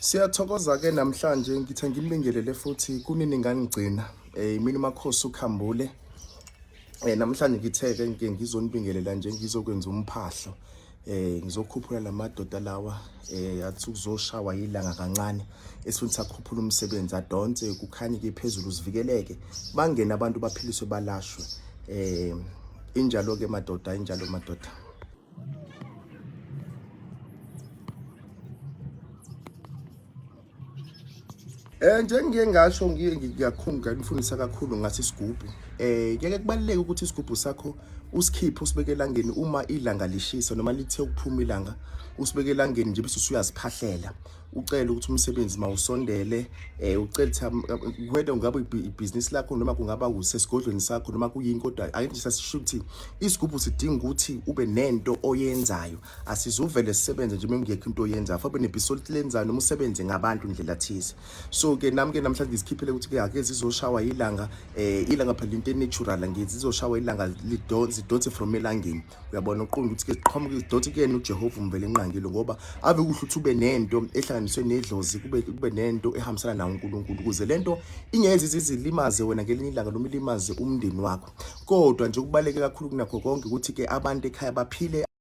Siyathokoza ke namhlanje ngithe nginibingelele futhi kunini nganigcina. Eh mina uMakhosi uKhambule. Eh namhlanje ngithe ke ngike ngizonibingelela nje ngizokwenza umphahlo. Eh ngizokhuphula lamadoda lawa eh athi ukuzoshawa ilanga kancane esifuna sakhuphula umsebenzi adonse kukhanye ke phezulu sivikeleke bangene abantu baphiliswe balashwe. Eh injalo ke madoda injalo madoda. Eh njengiye ngasho ngiye ngiyakhunga ngifundisa kakhulu ngathi isigubhu. Eh kuyeke kubaluleke ukuthi isigubhu sakho usikhiphe usibeke elangeni uma ilanga lishisa noma lithe ukuphuma ilanga usibeke elangeni nje bese usuyaziphahlela. Ucele ukuthi umsebenzi mawusondele eh ucele ukuthi whether ungaba ibhizinisi lakho noma kungaba usesigodlweni sakho noma kuyini kodwa ake nje sasisho ukuthi isigubhu sidinga ukuthi ube nento oyenzayo. Asizuvele sisebenze nje mengekho into oyenzayo. Fanele nebhisolti lenzayo noma usebenze ngabantu ndlela thize. So ke nami ke namhlanje ngizikhiphele ukuthi ke ake zizoshawa ilanga eh ilanga phela into natural ngithi zizoshawa ilanga lidonse zidonse from elangeni. Uyabona uqonda ukuthi ke ziqhamuke zidonse kuyena uJehova umvele enqangile ngoba ave kuhle ukuthi ube nento ehlanganiswe nedlozi kube kube nento ehambisana nawo uNkulunkulu ukuze lento ingeze izilimaze wena ngelinye ilanga noma ilimaze umndeni wakho. Kodwa nje kubaleke kakhulu kunakho konke ukuthi ke abantu ekhaya baphile.